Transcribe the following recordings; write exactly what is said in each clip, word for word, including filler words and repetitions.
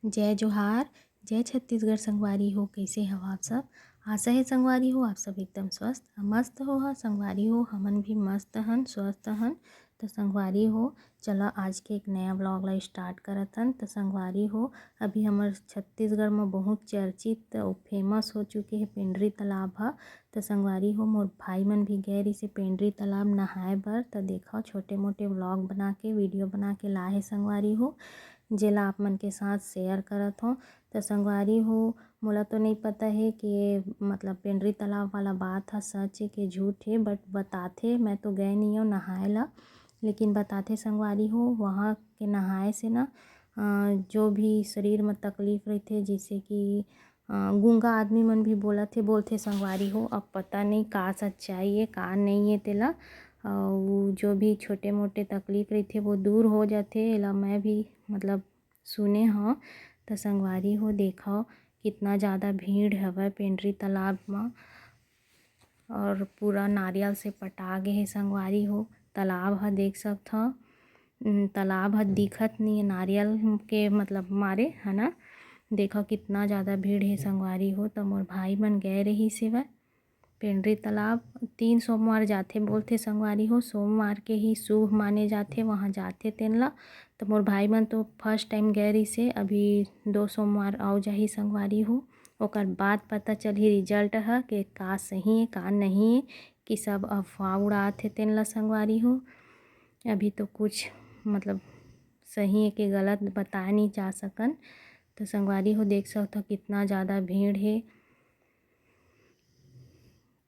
जय जोहार, जय छत्तीसगढ़ संगवारी हो, कइसे हव आप सब? आशा हे संगवारी हो, आप सब एकदम स्वस्थ अउ मस्त होहा। संगवारी हो, हमन भी मस्त हन, स्वस्थ हन। त संगवारी हो, चला आज के एक नया vlog ला start करत हन। त संगवारी हो, अभी हमर छत्तीसगढ़ म बहुत चर्चित अउ famous हो चुके हे पेंडरी तालाब ह। त संगवारी हो, मोर भाई मन भी गए रहिसे पेंडरी तालाब नहाए बर। त देखव, छोटे मोटे vlog बना के, video बना के लाए हे संगवारी हो, जेला आप मन के साथ share करत हों। त संगवारी हो, मोला तो नइ पता हे कि मतलब पेंडरी तालाब वाला बात ह सच हे कि झूठ हे, but बताथे, मैं तो गए नइ हव नहाए ला, लेकिन बताथे संगवारी हो, वहाँ के नहाए से ना, अ, जो भी शरीर म तकलीफ रहिथे, जइसे कि, अ, गूंगा आदमी मन भी बोलत हे, बोलथे संगवारी हो। अब पता नइ का सच्चाई हे, का नइ हे तेला। अउ जो भी छोटे मोटे तकलीफ रहिथे, वो दूर हो जाथे। एला मैं भी मतलब सुने हव। त संगवारी हो, देखव कितना ज़्यादा भीड़ हवय पेंडरी तालाब म, और पूरा नारियल से पटा गे हे संगवारी हो। तालाब ह देख सकथव, उम, तालाब ह दिखत नइ हे नारियल के मतलब मारे, है ना। देखव कितना ज़्यादा भीड़ हे संगवारी हो। त मोर भाई मन गए रहिस हेवय पेंडरी तालाब। तीन सोमवार जाथे बोलथे संगवारी हो, सोमवार के ही शुभ माने जाथे, वहाँ जाथे तेन ला। त मोर भाई मन तो first time गए रहिसे, अभी दो सोमवार अउ जाही संगवारी हो, ओकर बाद पता चलही result ह के का सही हे, का नहीं हे, कि सब अफवाह उड़ात हे तेन ला संगवारी हो। अभी तो कुछ मतलब सही हे कि गलत बताए नइ जा सकन। त संगवारी हो, देख सकथव कितना ज़्यादा भीड़ हे,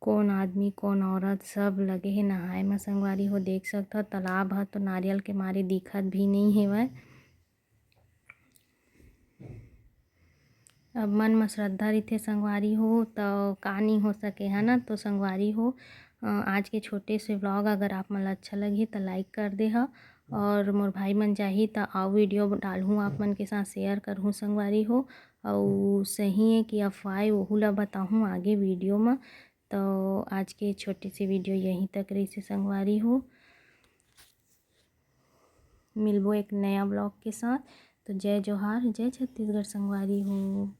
कोन आदमी, कोन औरत, सब लगे हे नहाए म संगवारी हो। देख सकथव, तालाब ह तो नारियल के मारे दिखत भी नइ हेवय। अब मन म श्रद्धा रहिथे संगवारी हो, त का नइ हो सके, है ना। तो संगवारी हो, अ, आज के छोटे से vlog अगर आप मन ला अच्छा लगही, त like कर देहा, और मोर भाई मन जाही, त अउ video डालहूँ, आप मन के साथ share करहूँ संगवारी हो। अउ सही हे कि अफवाह, ओहू ला बताहूँ आगे video म। तो आज के छोटे से video यहीं तक रहिसे संगवारी हो। मिलबो एक नया vlog के साथ। तो जय जोहार, जय छत्तीसगढ़ संगवारी हो।